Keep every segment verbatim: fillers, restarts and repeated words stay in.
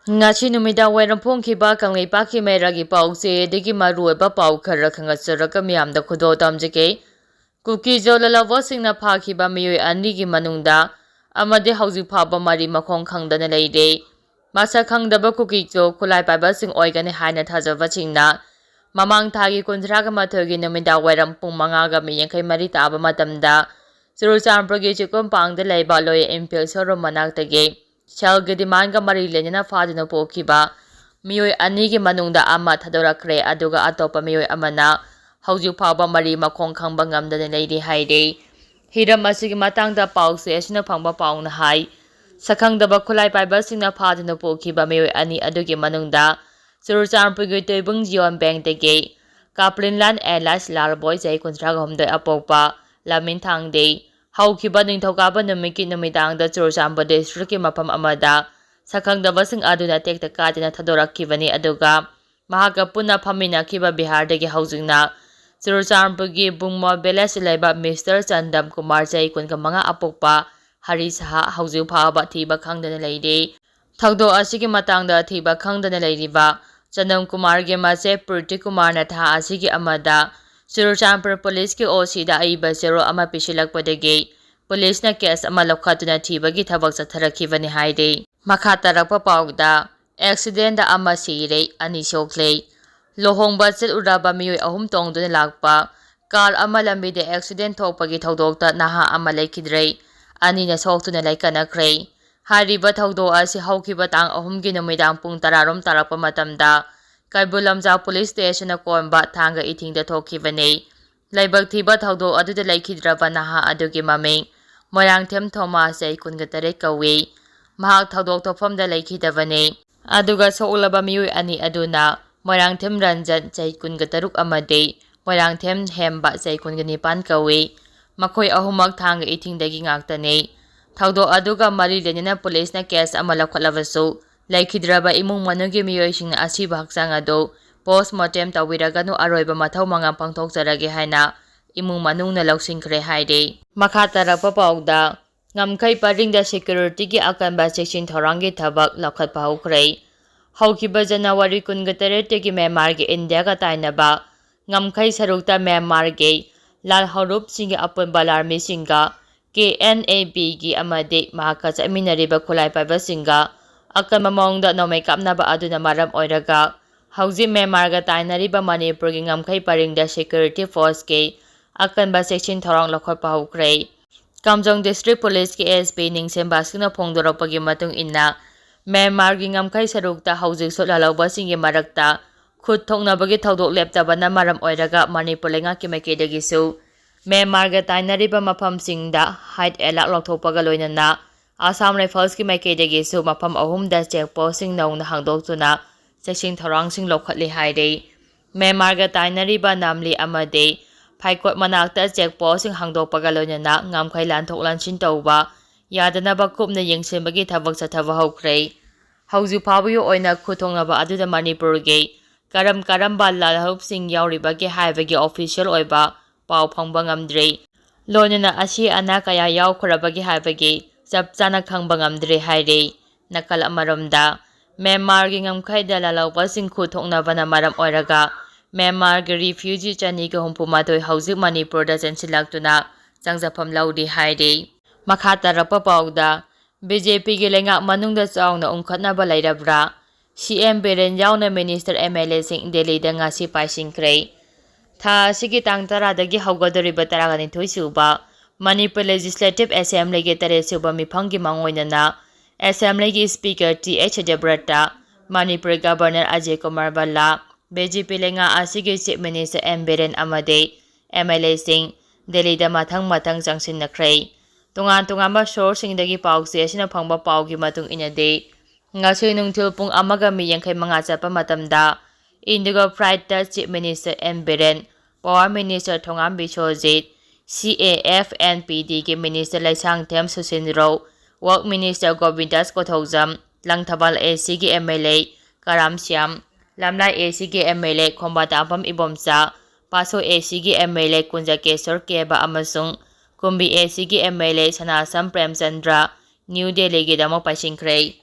ꯉꯁꯤ ꯅꯨꯃꯤꯗꯥꯡ ꯋꯥꯏꯔꯝ ꯐꯣꯡꯈꯤꯕ ꯀꯪꯂꯩꯄꯥꯛꯀꯤ ꯃꯩꯔꯥꯒꯤ ꯄꯥꯎꯆꯦꯗꯒꯤ ꯃꯔꯨꯑꯣꯏꯕ ꯄꯥꯎ ꯈꯔ ꯈꯪꯍꯟꯖꯔꯒ ꯃꯤꯌꯥꯝꯗ ꯈꯨꯗꯣꯜ ꯇꯝꯖꯒꯦ꯫ ꯀꯨꯀꯤꯖꯣ ꯂꯥꯜꯍꯧꯕꯁꯤꯡꯅ ꯐꯥꯈꯤꯕ ꯃꯤꯑꯣꯏ ꯑꯅꯤꯒꯤ ꯃꯅꯨꯡꯗ ꯑꯃꯗꯤ ꯍꯧꯖꯤꯛ ꯐꯥꯎꯕ ꯃꯔꯤ ꯃꯈꯣꯡ ꯈꯪꯗꯅ ꯂꯩꯔꯦ꯫ ꯃꯁꯛ ꯈꯪꯗꯕ ꯀꯨꯀꯤꯖꯣ ꯈꯨꯠꯂꯥꯏ ꯄꯥꯏꯕꯁꯤꯡ ꯑꯣꯏꯒꯅꯤ ꯍꯥꯏꯅ ꯊꯥꯖꯕꯁꯤꯡꯅ ꯃꯃꯥꯡ ꯊꯥꯒꯤ ꯀꯨꯟꯊ꯭ꯔꯥꯒ ꯃꯥꯊꯣꯏꯒꯤ ꯅꯨꯃꯤꯗꯥꯡ ꯋꯥꯏꯔꯝ ꯄꯨꯡ ꯃꯉꯥꯒ ꯃꯤꯅꯤꯠ ꯌꯥꯡꯈꯩ ꯃꯔꯤ ꯇꯥꯕ ꯃꯇꯝꯗ ꯆꯨꯔꯆꯥꯟꯄꯨꯔꯒꯤ ꯆꯤꯛꯀꯣꯟꯄꯥꯡꯗ ꯂꯩꯕ ꯂꯣꯏ ꯏꯝꯐꯤꯜ ꯁꯣꯔꯨꯝ ꯃꯅꯥꯛꯇꯒꯤ ꯁꯦꯜꯒꯤ ꯗꯤꯃꯥꯟꯒ ꯃꯔꯤ ꯂꯩꯅꯅ ꯐꯥꯗꯨꯅ ꯄꯨꯈꯤꯕ ꯃꯤꯑꯣꯏ ꯑꯅꯤꯒꯤ ꯃꯅꯨꯡꯗ ꯑꯃ ꯊꯥꯗꯣꯔꯛꯈ꯭ꯔꯦ, ꯑꯗꯨꯒ ꯑꯇꯣꯞꯄ ꯃꯤꯑꯣꯏ ꯑꯃꯅ ꯍꯧꯖꯤꯛ ꯐꯥꯎꯕ ꯃꯔꯤ ꯃꯈꯣꯡ ꯈꯪꯕ ꯉꯝꯗꯅ ꯂꯩꯔꯤ ꯍꯥꯏꯔꯤ꯫ ꯍꯤꯔꯝ ꯑꯁꯤꯒꯤ ꯃꯇꯥꯡꯗ ꯄꯥꯎꯆꯦ ꯑꯁꯤꯅ ꯐꯪꯕ ꯄꯥꯎꯅ ꯍꯥꯏ, ꯁꯛꯈꯪꯗꯕ ꯈꯨꯠꯂꯥꯏ ꯄꯥꯏꯕꯁꯤꯡꯅ ꯐꯥꯗꯨꯅ ꯄꯨꯈꯤꯕ ꯃꯤꯑꯣꯏ ꯑꯅꯤ ꯑꯗꯨꯒꯤ ꯃꯅꯨꯡꯗ ꯆꯨꯔꯆꯥꯟꯄꯨꯔꯒꯤ ꯇꯣꯏꯕꯨꯡ ꯖꯤꯑꯣꯟ ꯕꯦꯡꯗꯒꯤ ꯀꯥꯄ꯭ꯂꯤꯟꯂꯥꯟ ꯑꯦꯂꯥꯏꯁ ꯂꯥꯜꯕꯣꯏ, ꯆꯍꯤ ꯀꯨꯟꯊ꯭ꯔꯥꯒ ꯍꯨꯝꯗꯣꯏ ꯑꯄꯣꯛꯄ, ꯂꯥꯃꯤꯟ ꯊꯥꯡꯗꯦ, ꯍꯧꯈꯤꯕ ꯅꯤꯡꯊꯧꯀꯥꯕ ꯅꯨꯃꯤꯠꯀꯤ ꯅꯨꯃꯤꯗꯥꯡꯗ ꯆꯨꯔꯆꯥꯟꯄꯨꯔ ꯗꯤꯁꯇ꯭ꯔꯤꯛꯀꯤ ꯃꯐꯝ ꯑꯃꯗ ꯁꯛꯈꯪꯗꯕꯁꯤꯡ ꯑꯗꯨꯅ ꯇꯦꯛꯇ ꯀꯥꯏꯗꯅ ꯊꯥꯗꯣꯔꯛꯈꯤꯕꯅꯤ, ꯑꯗꯨꯒ ꯃꯍꯥꯛꯀ ꯄꯨꯟꯅ ꯐꯝꯃꯤꯟꯅꯈꯤꯕ ꯕꯤꯍꯥꯔꯗꯒꯤ ꯍꯧꯖꯤꯛꯅ ꯆꯨꯔꯆꯥꯟꯄꯨꯔꯒꯤ ꯕꯨꯡꯃꯣ ꯚꯤꯂꯦꯖꯇ ꯂꯩꯕ ꯃꯤꯁꯇꯔ ꯆꯟꯗꯝ ꯀꯨꯃꯥꯔ, ꯆꯍꯤ ꯀꯨꯟꯒ ꯃꯉꯥ ꯑꯄꯣꯛꯄ ꯍꯔꯤ ꯁꯍꯥ, ꯍꯧꯖꯤꯛ ꯐꯥꯎꯕ ꯊꯤꯕ ꯈꯪꯗꯅ ꯂꯩꯔꯤ꯫ ꯊꯧꯗꯣꯛ ꯑꯁꯤꯒꯤ ꯃꯇꯥꯡꯗ ꯊꯤꯕ ꯈꯪꯗꯅ ꯂꯩꯔꯤꯕ ꯆꯟꯗꯝ ꯀꯨꯃꯥꯔꯒꯤ ꯃꯆꯦ ꯄ꯭ꯔꯤꯇꯤ ꯀꯨꯃꯥꯔꯅ ꯊꯥ ꯑꯁꯤꯒꯤ ꯑꯃꯗ ꯆꯨꯔꯆꯥꯟꯄꯨꯔ ꯄꯨꯂꯤꯁꯀꯤ ꯑꯣ ꯁꯤꯗ ꯑꯏꯕ ꯆꯦꯔꯣꯜ ꯑꯃ ꯄꯤꯁꯤꯜꯂꯛꯄꯗꯒꯤ ꯄꯨꯂꯤꯁꯅ ꯀꯦꯁ ꯑꯃ ꯂꯧꯈꯠꯇꯨꯅ ꯊꯤꯕꯒꯤ ꯊꯕꯛ ꯆꯠꯊꯔꯛꯈꯤꯕꯅꯤ ꯍꯥꯏꯔꯤ꯫ ꯃꯈꯥ ꯇꯥꯔꯛꯄ ꯄꯥꯎꯗ, ꯑꯦꯛꯁꯤꯗꯦꯟꯗ ꯑꯃ ꯁꯤꯔꯦ, ꯑꯅꯤ ꯁꯣꯛꯂꯦ꯫ ꯂꯨꯍꯣꯡꯕ ꯆꯠꯂꯨꯔꯕ ꯃꯤꯑꯣꯏ ꯑꯍꯨꯝ ꯇꯣꯡꯗꯨꯅ ꯂꯥꯛꯄ ꯀꯥꯔ ꯑꯃ ꯂꯝꯕꯤꯗ ꯑꯦꯛꯁꯤꯗꯦꯟ ꯊꯣꯛꯄꯒꯤ ꯊꯧꯗꯣꯛꯇ ꯅꯍꯥ ꯑꯃ ꯂꯩꯈꯤꯗ꯭ꯔꯦ, ꯑꯅꯤꯅ ꯁꯣꯛꯇꯨꯅ ꯂꯩꯀꯠꯅꯈ꯭ꯔꯦ꯫ ꯍꯥꯏꯔꯤꯕ ꯊꯧꯗꯣꯛ ꯑꯁꯤ ꯍꯧꯈꯤꯕ ꯇꯥꯡ ꯑꯍꯨꯝꯒꯤ ꯅꯨꯃꯤꯗꯥꯡ ꯄꯨꯡ ꯇꯔꯥꯔꯣꯝ ꯇꯥꯔꯛꯄ ꯃꯇꯝꯗ ꯀꯩꯕꯨꯜ ꯂꯝꯖꯥꯎ ꯄꯨꯂꯤꯁ ꯁ꯭ꯇꯦꯁꯟꯅ ꯀꯣꯟꯕ ꯊꯥꯡꯒ ꯏꯊꯤꯡꯗ ꯊꯣꯛꯈꯤꯕꯅꯤ꯫ ꯂꯥꯏꯕꯛ ꯊꯤꯕ ꯊꯧꯗꯣꯛ ꯑꯗꯨꯗ ꯂꯩꯈꯤꯗ꯭ꯔꯕ ꯅꯍꯥ ꯑꯗꯨꯒꯤ ꯃꯃꯤꯡ ꯃꯣꯏꯔꯥꯡꯊꯦꯝ ꯊꯣꯃꯥꯁ, ꯆꯍꯤ ꯀꯨꯟꯒ ꯇꯔꯦꯠ ꯀꯧꯏ꯫ ꯃꯍꯥꯛ ꯊꯧꯗꯣꯛ ꯊꯣꯛꯐꯝꯗ ꯂꯩꯈꯤꯗꯕꯅꯤ꯫ ꯑꯗꯨꯒ ꯁꯣꯛꯂꯕ ꯃꯤꯑꯣꯏ ꯑꯅꯤ ꯑꯗꯨꯅ ꯃꯣꯏꯔꯥꯡꯊꯦꯝ ꯔꯟꯖꯟ, ꯆꯍꯤ ꯀꯨꯟꯒ ꯇꯔꯨꯛ ꯑꯃꯗꯤ ꯃꯣꯏꯔꯥꯡꯊꯦꯝ ꯍꯦꯝꯕ, ꯆꯍꯤ ꯀꯨꯟꯒ ꯅꯤꯄꯥꯟ ꯀꯧꯏ꯫ ꯃꯈꯣꯏ ꯑꯍꯨꯝꯃꯛ ꯊꯥꯡꯒ ꯏꯊꯤꯡꯗꯒꯤ ꯉꯥꯛꯇꯅꯤ꯫ ꯊꯧꯗꯣꯛ ꯑꯗꯨꯒ ꯃꯔꯤ ꯂꯩꯅꯅ ꯄꯨꯂꯤꯁꯅ ꯀꯦꯁ ꯑꯃ ꯂꯧꯈꯠꯂꯕꯁꯨ, ꯂꯩꯈꯤꯗ꯭ꯔꯕ ꯏꯃꯨꯡ ꯃꯅꯨꯡꯒꯤ ꯃꯤꯑꯣꯏꯁꯤꯡꯅ ꯑꯁꯤꯕ ꯍꯛꯆꯥꯡ ꯑꯗꯨ ꯄꯣꯁꯃꯣꯔꯇꯦꯝ ꯇꯧꯕꯤꯔꯒꯅꯨ, ꯑꯔꯣꯏꯕ ꯃꯊꯧ ꯃꯉꯥ ꯄꯥꯡꯊꯣꯛꯆꯔꯒꯦ ꯍꯥꯏꯅ ꯏꯃꯨꯡ ꯃꯅꯨꯡꯅ ꯂꯧꯁꯤꯟꯈ꯭ꯔꯦ ꯍꯥꯏꯔꯤ꯫ ꯃꯈꯥ ꯇꯥꯔꯛꯄ ꯄꯥꯎꯗ, ꯉꯝꯈꯩ ꯄꯔꯤꯡꯗ ꯁꯦꯀ꯭ꯌꯨꯔꯤꯇꯤꯒꯤ ꯑꯀꯟꯕ ꯆꯦꯛꯁꯤꯟ ꯊꯧꯔꯥꯡꯒꯤ ꯊꯕꯛ ꯂꯧꯈꯠꯄ ꯍꯧꯈ꯭ꯔꯦ꯫ ꯍꯧꯈꯤꯕ ꯖꯅꯋꯥꯔꯤ ꯀꯨꯟꯒ ꯇꯔꯦꯠꯇꯒꯤ ꯃ꯭ꯌꯥꯟꯃꯥꯔꯒꯤ ꯏꯟꯗꯤꯌꯥꯒ ꯇꯥꯏꯅꯕ ꯉꯝꯈꯩ ꯁꯔꯨꯛꯇ ꯃ꯭ꯌꯥꯟꯃꯥꯔꯒꯤ ꯂꯥꯜꯍꯧꯂꯨꯞꯁꯤꯡꯒꯤ ꯑꯄꯨꯟꯕ ꯂꯥꯟꯃꯤꯁꯤꯡꯒ, ꯀꯦ ꯑꯦꯟ ꯑꯦ ꯕꯤꯒꯤ ꯑꯃꯗꯤ ꯃꯍꯥꯛꯀ ꯆꯠꯃꯤꯟꯅꯔꯤꯕ ꯈꯨꯠꯂꯥꯏ ꯄꯥꯏꯕꯁꯤꯡꯒ ꯑꯀꯟꯕ ꯃꯑꯣꯡꯗ ꯅꯣꯡꯃꯩ ꯀꯥꯞꯅꯕ ꯑꯗꯨꯅ ꯃꯔꯝ ꯑꯣꯏꯔꯒ ꯍꯧꯖꯤꯛ ꯃ꯭ꯌꯥꯟꯃꯥꯔꯒ ꯇꯥꯏꯅꯔꯤꯕ ꯃꯅꯤꯄꯨꯔꯒꯤ ꯉꯝꯈꯩ ꯄꯔꯤꯡꯗ ꯁꯦꯀ꯭ꯌꯨꯔꯤꯇꯤ ꯐꯣꯔꯁꯀꯤ ꯑꯀꯟꯕ ꯆꯦꯛꯁꯤꯟ ꯊꯧꯔꯥꯡ ꯂꯧꯈꯠꯄ ꯍꯧꯈ꯭ꯔꯦ꯫ ꯀꯥꯝꯖꯣꯡ ꯗꯤꯁꯇ꯭ꯔꯤꯛ ꯄꯨꯂꯤꯁꯀꯤ ꯑꯦꯁ ꯄꯤ ꯅꯤꯡꯁꯦꯝꯕꯥꯁꯤꯡꯅ ꯐꯣꯡꯗꯣꯔꯛꯄꯒꯤ ꯃꯇꯨꯡ ꯏꯟꯅ, ꯃ꯭ꯌꯥꯟꯃꯥꯔꯒꯤ ꯉꯝꯈꯩ ꯁꯔꯨꯛꯇ ꯍꯧꯖꯤꯛꯁꯨ ꯂꯥꯜꯍꯧꯕꯁꯤꯡꯒꯤ ꯃꯔꯛꯇ ꯈꯨꯠ ꯊꯣꯛꯅꯕꯒꯤ ꯊꯧꯗꯣꯛ ꯂꯦꯞꯇꯕꯅ ꯃꯔꯝ ꯑꯣꯏꯔꯒ ꯃꯅꯤꯄꯨꯔ ꯂꯩꯉꯥꯛꯀꯤ ꯃꯥꯏꯀꯩꯗꯒꯤꯁꯨ ꯃ꯭ꯌꯥꯟꯃꯥꯔꯒ ꯇꯥꯏꯅꯔꯤꯕ ꯃꯐꯝꯁꯤꯡꯗ ꯍꯥꯏꯠ ꯑꯦꯂꯥꯔꯠ ꯂꯧꯊꯣꯛꯄꯒ ꯂꯣꯏꯅꯅ ꯑꯁꯥꯝ ꯔꯥꯏꯐꯜꯁꯀꯤ ꯃꯥꯏꯀꯩꯗꯒꯤꯁꯨ ꯃꯐꯝ ꯑꯍꯨꯝꯗ ꯆꯦꯛ ꯄꯣꯁꯁꯤꯡ ꯅꯧꯅ ꯍꯥꯡꯗꯣꯛꯇꯨꯅ ꯆꯦꯛꯁꯤꯟ ꯊꯧꯔꯥꯡꯁꯤꯡ ꯂꯧꯈꯠꯂꯤ ꯍꯥꯏꯔꯤ꯫ ꯃ꯭ꯌꯥꯟꯃꯥꯔꯒ ꯇꯥꯏꯅꯔꯤꯕ ꯅꯥꯝꯂꯤ ꯑꯃꯗꯤ ꯐꯥꯏꯀꯣꯠ ꯃꯅꯥꯛꯇ ꯆꯦꯛ ꯄꯣꯁꯁꯤꯡ ꯍꯥꯡꯗꯣꯛꯄꯒ ꯂꯣꯏꯅꯅ ꯉꯝꯈꯩ ꯂꯥꯟꯊꯣꯛ ꯂꯥꯟꯁꯤꯟ ꯇꯧꯕ ꯌꯥꯗꯅꯕ ꯀꯨꯞꯅ ꯌꯦꯡꯁꯤꯟꯕꯒꯤ ꯊꯕꯛ ꯆꯠꯊꯕ ꯍꯧꯈ꯭ꯔꯦ꯫ ꯍꯧꯖꯤꯛ ꯐꯥꯎꯕꯒꯤ ꯑꯣꯏꯅ ꯈꯨꯠ ꯊꯣꯛꯅꯕ ꯑꯗꯨꯗ ꯃꯅꯤꯄꯨꯔꯒꯤ ꯀꯔꯝ ꯀꯔꯝꯕ ꯂꯥꯜꯍꯧꯂꯨꯞꯁꯤꯡ ꯌꯥꯎꯔꯤꯕꯒꯦ ꯍꯥꯏꯕꯒꯤ ꯑꯣꯐꯤꯁꯤꯌꯦꯜ ꯑꯣꯏꯕ ꯄꯥꯎ ꯐꯪꯕ ꯉꯝꯗ꯭ꯔꯤ꯫ ꯂꯣꯏꯅꯅ ꯑꯁꯤ ꯑꯅꯥ ꯀꯌꯥ ꯌꯥꯎꯈ꯭ꯔꯕꯒꯦ ꯍꯥꯏꯕꯒꯤ ꯆꯞ ꯆꯥꯅ ꯈꯪꯕ ꯉꯝꯗ꯭ꯔꯤ ꯍꯥꯏꯔꯤ꯫ ꯅꯥꯀꯜ ꯑꯃꯔꯣꯝꯗ, ꯃ꯭ꯌꯥꯟꯃꯥꯔꯒꯤ ꯉꯝꯈꯩꯗ ꯂꯥꯜꯍꯧꯕꯁꯤꯡ ꯈꯨꯠ ꯊꯣꯛꯅꯕꯅ ꯃꯔꯝ ꯑꯣꯏꯔꯒ ꯃ꯭ꯌꯥꯟꯃꯥꯔꯒꯤ ꯔꯤꯐ꯭ꯌꯨꯖꯤ ꯆꯅꯤꯒ ꯍꯨꯝꯐꯨ ꯃꯥꯊꯣꯏ ꯍꯧꯖꯤꯛ ꯃꯅꯤꯄꯨꯔꯗ ꯆꯦꯟꯁꯤꯜꯂꯛꯇꯨꯅ ꯆꯪꯖꯐꯝ ꯂꯧꯔꯤ ꯍꯥꯏꯔꯤ꯫ ꯃꯈꯥ ꯇꯥꯔꯛꯄ ꯄꯥꯎꯗ, ꯕꯤ ꯖꯦ ꯄꯤꯒꯤ ꯂꯩꯉꯥꯛ ꯃꯅꯨꯡꯗ ꯆꯥꯎꯅ ꯎꯪꯈꯠꯅꯕ ꯂꯩꯔꯕ꯭ꯔꯥ? ꯁꯤ ꯑꯦꯝ ꯕꯤꯔꯦꯟ ꯌꯥꯎꯅ ꯃꯤꯅꯤꯁꯇꯔ, ꯑꯦꯝ ꯑꯦꯜ ꯑꯦꯁꯤꯡ ꯗꯦꯜꯂꯤꯗ ꯉꯁꯤ ꯄꯥꯏꯁꯤꯟꯈ꯭ꯔꯦ꯫ ꯊꯥ ꯑꯁꯤꯒꯤ ꯇꯥꯡ ꯇꯔꯥꯗꯒꯤ ꯍꯧꯒꯗꯧꯔꯤꯕ ꯇꯔꯥꯒ ꯅꯤꯊꯣꯏ ꯁꯨꯕ ꯃꯅꯤꯄꯨꯔ ꯂꯦꯖꯤꯁꯂꯦꯇꯤꯚ ꯑꯦꯁꯦꯝꯕ꯭ꯂꯤꯒꯤ ꯇꯔꯦꯠ ꯁꯨꯕ ꯃꯤꯐꯝꯒꯤ ꯃꯥꯡꯑꯣꯏꯅꯅ ꯑꯦꯁꯦꯝꯕ꯭ꯂꯤꯒꯤ ꯁ꯭ꯄꯤꯀꯔ ꯇꯤ ꯑꯩꯆ ꯗꯦꯕ꯭ꯔꯠꯇ, Manipur governor Ajay Kumar Bhalla, B J P ꯂꯩꯉꯥꯛ ꯑꯁꯤꯒꯤ ꯆꯤꯐ ꯃꯤꯅꯤꯁꯇꯔ ꯑꯦꯝ ꯕꯤꯔꯦꯟ ꯑꯃꯗꯤ ꯑꯦꯝ ꯑꯦꯜ ꯑꯦꯁꯤꯡ ꯗꯦꯜꯂꯤꯗ ꯃꯊꯪ ꯃꯊꯪ ꯆꯪꯁꯤꯟꯅꯈ꯭ꯔꯦ꯫ ꯇꯣꯉꯥꯟ ꯇꯣꯉꯥꯟꯕ ꯁꯣꯔꯁꯁꯤꯡꯗꯒꯤ ꯄꯥꯎꯆꯦ ꯑꯁꯤꯅ ꯐꯪꯕ ꯄꯥꯎꯒꯤ ꯃꯇꯨꯡ ꯏꯟꯅꯗꯤ, ꯉꯁꯤ ꯅꯨꯡꯊꯤꯜ ꯄꯨꯡ ꯑꯃꯒ ꯃꯤꯅꯤꯠ ꯌꯥꯡꯈꯩ ꯃꯉꯥ ꯆꯠꯄ ꯃꯇꯝꯗ ꯏꯟꯗꯤꯒꯣ ꯐ꯭ꯂꯥꯏꯠꯇ chief minister M Biren, power minister Thongam Biswajit, C A F N P ꯗꯤꯒꯤ minister Leishangthem Susindro, works minister Govindas Konthoujam, Langthabal A ꯁꯤꯒꯤ M L A Karam Shyam, Lamlai A ꯁꯤꯒꯤ ꯑꯦꯝ ꯑꯦꯜ ꯑꯦ ꯈꯣꯝꯕꯥꯇꯥꯝꯕꯝ ꯏꯕꯣꯝꯆꯥ, ꯄꯥꯠꯁꯣꯏ ꯑꯦ ꯁꯤꯒꯤ ꯑꯦꯝ ꯑꯦꯜ ꯑꯦ ꯀꯨꯟꯖꯀꯦꯁꯣꯔ ꯀꯦꯕ ꯑꯃꯁꯨꯡ ꯀꯨꯝꯕꯤ ꯑꯦ ꯁꯤꯒꯤ ꯑꯦꯝ ꯑꯦꯜ ꯑꯦ ꯁꯅꯥꯁꯝ ꯄ꯭ꯔꯦꯝꯆꯟꯗ꯭ꯔ ꯅ꯭ꯌꯨ ꯗꯦꯜꯂꯤꯒꯤꯗꯃꯛ ꯄꯥꯏꯁꯤꯟꯈ꯭ꯔꯦ꯫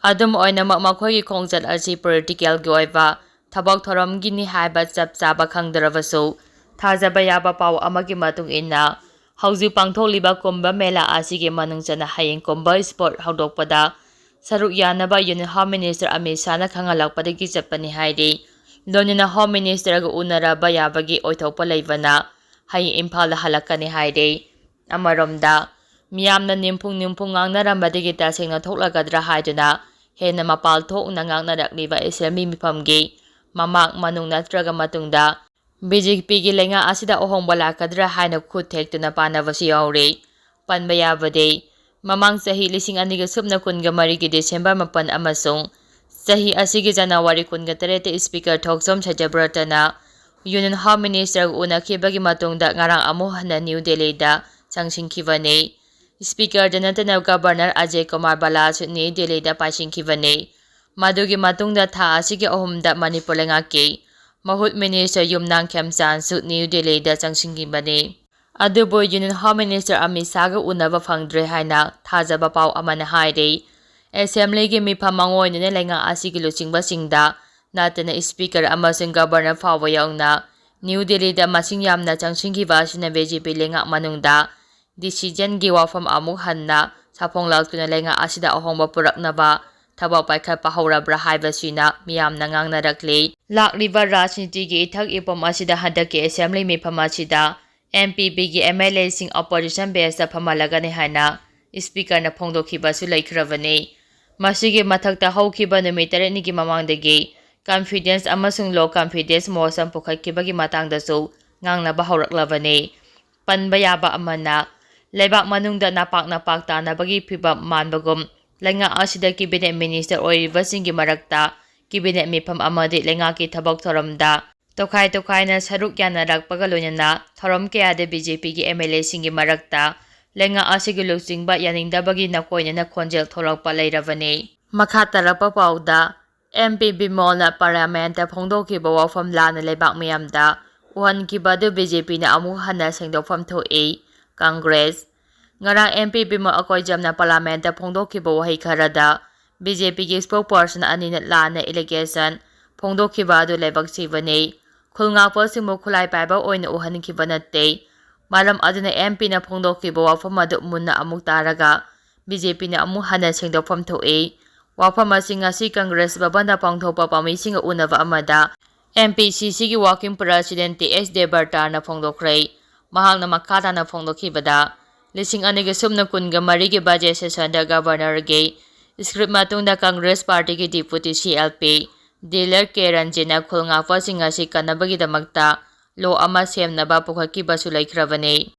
ꯑꯗꯨꯝ ꯑꯣꯏꯅꯃꯛ, ꯃꯈꯣꯏꯒꯤ ꯈꯣꯡꯆꯠ ꯑꯁꯤ ꯄꯣꯂꯤꯇꯤꯀꯦꯜꯒꯤ ꯑꯣꯏꯕ ꯊꯕꯛ ꯊꯧꯔꯝꯒꯤꯅꯤ ꯍꯥꯏꯕ ꯆꯞ ꯆꯥꯕ ꯈꯪꯗ꯭ꯔꯕꯁꯨ, ꯊꯥꯖꯕ ꯌꯥꯕ ꯄꯥꯎ ꯑꯃꯒꯤ ꯃꯇꯨꯡ ꯏꯟꯅ, ꯍꯧꯖꯤꯛ ꯄꯥꯡꯊꯣꯛꯂꯤꯕ ꯀꯨꯝꯚ ꯃꯦꯂꯥ ꯑꯁꯤꯒꯤ ꯃꯅꯨꯡ ꯆꯟꯅ ꯍꯌꯦꯡ ꯀꯨꯝꯚ ꯁ꯭ꯄꯣꯔꯠ ꯍꯧꯗꯣꯛꯄꯗ ꯁꯔꯨꯛ ꯌꯥꯅꯕ ꯌꯨꯅꯤꯌꯟ ꯍꯣꯝ ꯃꯤꯅꯤꯁꯇꯔ ꯑꯃꯤꯠ ꯁꯥꯍꯅ ꯈꯪꯍꯜꯂꯛꯄꯗꯒꯤ ꯆꯠꯄꯅꯤ ꯍꯥꯏꯔꯤ꯫ ꯂꯣꯏꯅꯅ ꯍꯣꯝ ꯃꯤꯅꯤꯁꯇꯔꯒ ꯎꯅꯔꯕ ꯌꯥꯕꯒꯤ ꯑꯣꯏꯊꯣꯛꯄ ꯂꯩꯕꯅ ꯍꯌꯦꯡ ꯏꯝꯐꯥꯜꯗ ꯍꯜꯂꯛꯀꯅꯤ ꯍꯥꯏꯔꯤ꯫ ꯑꯃꯔꯣꯝꯗ, ꯃꯤꯌꯥꯝꯅ ꯅꯤꯝꯐꯨꯡ ꯅꯤꯝꯐꯨꯡ ꯉꯥꯡꯅꯔꯝꯕꯗꯒꯤ ꯇꯁꯦꯡꯅ ꯊꯣꯛꯂꯒꯗ꯭ꯔꯥ ꯍꯥꯏꯗꯨꯅ ꯍꯦꯟꯅ ꯃꯄꯥꯜ ꯊꯣꯛꯅ ꯉꯥꯡꯅꯔꯛꯂꯤꯕ ꯑꯦꯁꯦꯝꯕ꯭ꯂꯤ ꯃꯤꯐꯝꯒꯤ ꯃꯃꯥꯡ, ꯃꯅꯨꯡ ꯅꯠꯇ꯭ꯔꯒ ꯃꯇꯨꯡꯗ ꯕꯤ ꯖꯦ ꯄꯤꯒꯤ ꯂꯩꯉꯥꯛ ꯑꯁꯤꯗ ꯑꯍꯣꯡꯕ ꯂꯥꯛꯀꯗ꯭ꯔꯥ ꯍꯥꯏꯅ ꯈꯨꯠ ꯊꯦꯛꯇꯨꯅ ꯄꯥꯅꯕꯁꯨ ꯌꯥꯎꯔꯤ꯫ ꯄꯟꯕ ꯌꯥꯕꯗꯤ, ꯃꯃꯥꯡ ꯆꯍꯤ ꯂꯤꯁꯤꯡ ꯑꯅꯤꯒ ꯁꯨꯞꯅ ꯀꯨꯟꯒ ꯃꯔꯤꯒꯤ ꯗꯤꯁꯦꯝꯕꯔ ꯃꯥꯄꯟ ꯑꯃꯁꯨꯡ ꯆꯍꯤ ꯑꯁꯤꯒꯤ ꯖꯅꯋꯥꯔꯤ ꯀꯨꯟꯒ ꯇꯔꯦꯠꯇ ꯁ꯭ꯄꯤꯀꯔ ꯊꯣꯛꯆꯣꯝ ꯁꯇ꯭ꯌꯕ꯭ꯔꯇꯅ ꯌꯨꯅꯤꯌꯟ ꯍꯣꯝ ꯃꯤꯅꯤꯁꯇꯔꯒ ꯎꯅꯈꯤꯕꯒꯤ ꯃꯇꯨꯡꯗ ꯉꯔꯥꯡ ꯑꯃꯨꯛ ꯍꯟꯅ ꯅ꯭ꯌꯨ ꯗꯦꯜꯂꯤꯗ ꯆꯪꯁꯤꯟꯈꯤꯕꯅꯤ꯫ ꯁ꯭ꯄꯤꯀꯔꯗ ꯅꯠꯇꯅ ꯒꯕꯔꯅꯔ ꯑꯖꯌ ꯀꯨꯃꯥꯔ ꯚꯜꯂꯥꯁꯨ ꯅ꯭ꯌꯨ ꯗꯦꯜꯂꯤꯗ ꯄꯥꯏꯁꯤꯟꯈꯤꯕꯅꯤ꯫ ꯃꯗꯨꯒꯤ ꯃꯇꯨꯡꯗ ꯊꯥ ꯑꯁꯤꯒꯤ ꯑꯍꯨꯝꯗ ꯃꯅꯤꯄꯨꯔ ꯂꯩꯉꯥꯛꯀꯤ ꯃꯍꯨꯠ ꯃꯤꯅꯤꯁꯇꯔ ꯌꯨꯝꯅꯥꯝ ꯈꯦꯝꯆꯥꯟꯁꯨ ꯅ꯭ꯌꯨ ꯗꯦꯜꯂꯤꯗ ꯆꯪꯁꯤꯟꯈꯤꯕꯅꯤ꯫ ꯑꯗꯨꯕꯨ ꯌꯨꯅꯤꯌꯟ ꯍꯣꯝ ꯃꯤꯅꯤꯁꯇꯔ ꯑꯃꯤꯠ ꯁꯥꯍꯒ ꯎꯅꯕ ꯐꯪꯗ꯭ꯔꯦ ꯍꯥꯏꯅ ꯊꯥꯖꯕ ꯄꯥꯎ ꯑꯃꯅ ꯍꯥꯏꯔꯤ꯫ ꯑꯦꯁꯦꯝꯕ꯭ꯂꯤꯒꯤ ꯃꯤꯐꯝ ꯃꯥꯡꯑꯣꯏꯅꯅ ꯂꯩꯉꯥꯛ ꯑꯁꯤꯒꯤ ꯂꯨꯆꯤꯡꯕꯁꯤꯡꯗ ꯅꯠꯇꯅ ꯁ꯭ꯄꯤꯀꯔ ꯑꯃꯁꯨꯡ ꯒꯕꯔꯅꯔ ꯐꯥꯎꯕ ꯌꯥꯎꯅ ꯅ꯭ꯌꯨ ꯗꯦꯜꯂꯤꯗ ꯃꯁꯤꯡ ꯌꯥꯝꯅ ꯆꯪꯁꯤꯟꯈꯤꯕ ꯑꯁꯤꯅ ꯕꯤ ꯖꯦ ꯄꯤ ꯂꯩꯉꯥꯛ ꯃꯅꯨꯡꯗ ꯗꯤꯁꯤꯖꯟꯒꯤ ꯋꯥꯐꯝ ꯑꯃꯨꯛ ꯍꯟꯅ ꯁꯥꯐꯣꯡꯂꯛꯇꯨꯅ ꯂꯩꯉꯥꯛ ꯑꯁꯤꯗ ꯑꯍꯣꯡꯕ ꯄꯨꯔꯛꯅꯕ ꯊꯕꯛ ꯄꯥꯏꯈꯠꯄ ꯍꯧꯔꯕ꯭ꯔꯥ ꯍꯥꯏꯕꯁꯤꯅ ꯃꯤꯌꯥꯝꯅ ꯉꯥꯡꯅꯔꯛꯂꯤ꯫ ꯂꯥꯛꯂꯤꯕ ꯔꯥꯖꯅꯤꯇꯤꯒꯤ ꯏꯊꯛ ꯏꯄꯣꯝ ꯑꯁꯤꯗ ꯍꯟꯗꯛꯀꯤ ꯑꯦꯁꯦꯝꯕ꯭ꯂꯤ ꯃꯤꯐꯝ ꯑꯁꯤꯗ ꯑꯦꯝ ꯄꯤ ꯄꯤꯒꯤ ꯑꯦꯝ ꯑꯦꯜ ꯑꯦꯁꯤꯡ ꯑꯣꯄꯣꯖꯤꯁꯟ ꯕꯦꯟꯁꯇ ꯐꯝꯍꯜꯂꯒꯅꯤ ꯍꯥꯏꯅ ꯁ꯭ꯄꯤꯀꯔꯅ ꯐꯣꯡꯗꯣꯛꯈꯤꯕꯁꯨ ꯂꯩꯈ꯭ꯔꯕꯅꯤ꯫ ꯃꯁꯤꯒꯤ ꯃꯊꯛꯇ ꯍꯧꯈꯤꯕ ꯅꯨꯃꯤꯠ ꯇꯔꯦꯠꯅꯤꯒꯤ ꯃꯃꯥꯡꯗꯒꯤ ꯀꯟꯐꯤꯗꯦꯟꯁ ꯑꯃꯁꯨꯡ ꯂꯣ ꯀꯟꯐꯤꯗꯦꯟꯁ ꯃꯣꯁꯟ ꯄꯨꯈꯠꯈꯤꯕꯒꯤ ꯃꯇꯥꯡꯗꯁꯨ ꯉꯥꯡꯅꯕ ꯍꯧꯔꯛꯂꯕꯅꯤ꯫ ꯄꯟꯕ ꯌꯥꯕ ꯑꯃꯅ, ꯂꯩꯕꯥꯛ ꯃꯅꯨꯡꯗ ꯅꯄꯥꯛ ꯅꯄꯥꯛ ꯇꯥꯅꯕꯒꯤ ꯐꯤꯚꯝ ꯃꯥꯟꯕꯒꯨꯝ, ꯂꯩꯉꯥꯛ ꯑꯁꯤꯗ ꯀꯦꯕꯤꯅꯦꯠ ꯃꯤꯅꯤꯁꯇꯔ ꯑꯣꯏꯔꯤꯕꯁꯤꯡꯒꯤ ꯃꯔꯛꯇ ꯀꯦꯕꯤꯅꯦꯠ ꯃꯤꯐꯝ ꯑꯃꯗꯤ ꯂꯩꯉꯥꯛꯀꯤ ꯊꯕꯛ ꯊꯧꯔꯝꯗ ꯇꯣꯈꯥꯏ ꯇꯣꯈꯥꯏꯅ ꯁꯔꯨꯛ ꯌꯥꯅꯔꯛꯄꯒ ꯂꯣꯏꯅꯅ ꯊꯧꯔꯝ ꯀꯌꯥꯗ ꯕꯤ ꯖꯦ ꯄꯤꯒꯤ ꯑꯦꯝ ꯑꯦꯜ ꯑꯦꯁꯤꯡꯒꯤ ꯃꯔꯛꯇ ꯂꯩꯉꯥꯛ ꯑꯁꯤꯒꯤ ꯂꯨꯆꯤꯡꯕ ꯌꯥꯅꯤꯡꯗꯕꯒꯤ ꯅꯀꯣꯏꯅꯅ ꯈꯣꯟꯖꯦꯜ ꯊꯣꯛꯂꯛꯄ ꯂꯩꯔꯕꯅꯤ꯫ ꯃꯈꯥ ꯇꯥꯔꯛꯄ ꯄꯥꯎꯗ, ꯑꯦꯝ ꯄꯤ ꯕꯤꯃꯣꯜꯅ ꯄꯥꯔꯂꯤꯌꯥꯃꯦꯟꯠꯇ ꯐꯣꯡꯗꯣꯛꯈꯤꯕ ꯋꯥꯐꯝ ꯂꯥꯟꯅ ꯂꯩꯕꯥꯛ ꯃꯤꯌꯥꯝꯗ ꯎꯍꯟꯈꯤꯕ ꯑꯗꯨ ꯕꯤ ꯖꯦ ꯄꯤꯅ ꯑꯃꯨꯛ ꯍꯟꯅ ꯁꯦꯡꯗꯣꯛꯐꯝ ꯊꯣꯛꯏ꯫ ꯀꯪꯒ꯭ꯔꯦꯁ꯫ ꯉꯔꯥꯡ M P ꯕꯤꯃꯣꯜ ꯑꯀꯣꯏꯖꯝꯅ Parliament ꯇ ꯐꯣꯡꯗꯣꯛꯈꯤꯕ ꯋꯥꯍꯩ ꯈꯔꯗ B J P ꯒꯤ spokesperson ꯑꯅꯤꯅ ꯂꯥꯟꯅ allegation ꯐꯣꯡꯗꯣꯛꯈꯤꯕ ꯑꯗꯨ ꯂꯥꯏꯕꯛ ꯊꯤꯕꯅꯤ꯫ ꯈꯨꯜ ꯉꯥꯛꯄꯁꯤꯡꯕꯨ ꯈꯨꯠꯂꯥꯏ ꯄꯥꯏꯕ ꯑꯣꯏꯅ ꯎꯍꯟꯈꯤꯕ ꯅꯠꯇꯦ꯫ ꯃꯔꯝ ꯑꯗꯨꯅ M P ꯅ ꯐꯣꯡꯗꯣꯛꯈꯤꯕ ꯋꯥꯐꯝ ꯑꯗꯨ ꯃꯨꯟꯅ ꯑꯃꯨꯛ ꯇꯥꯔꯒ B J P ꯅ ꯑꯃꯨꯛ ꯍꯟꯅ ꯁꯦꯡꯗꯣꯛꯐꯝ ꯊꯣꯛꯏ꯫ ꯋꯥꯐꯝ ꯑꯁꯤ ꯉꯁꯤ ꯀꯪꯒ꯭ꯔꯦꯁ ꯚꯕꯟꯗ ꯄꯥꯡꯊꯣꯛꯄ ꯄꯥꯝꯕꯩꯁꯤꯡꯒ ꯎꯅꯕ ꯑꯃꯗ M P C C ꯒꯤ working president T H Debarta ꯅ ꯐꯣꯡꯗꯣꯛꯈ꯭ꯔꯦ꯫ ꯃꯍꯥꯛꯅ ꯃꯈꯥ ꯇꯥꯅ ꯐꯣꯡꯗꯣꯛꯈꯤꯕꯗ, ꯂꯤꯁꯤꯡ ꯑꯅꯤꯒ ꯁꯨꯞꯅ ꯀꯨꯟꯒ ꯃꯔꯤꯒꯤ budget session ꯗ Governor ꯒꯤ script ꯃꯇꯨꯡꯗ Congress Party ꯒꯤ Deputy C L P Dilip K Ranjan ꯅ ꯈꯨꯜ ꯉꯥꯛꯄꯁꯤꯡ ꯑꯁꯤ ꯀꯟꯅꯕꯒꯤꯗꯃꯛꯇ law ꯑꯃ ꯁꯦꯝꯅꯕ ꯄꯨꯈꯠꯈꯤꯕꯁꯨ ꯂꯩꯈ꯭ꯔꯕꯅꯤ꯫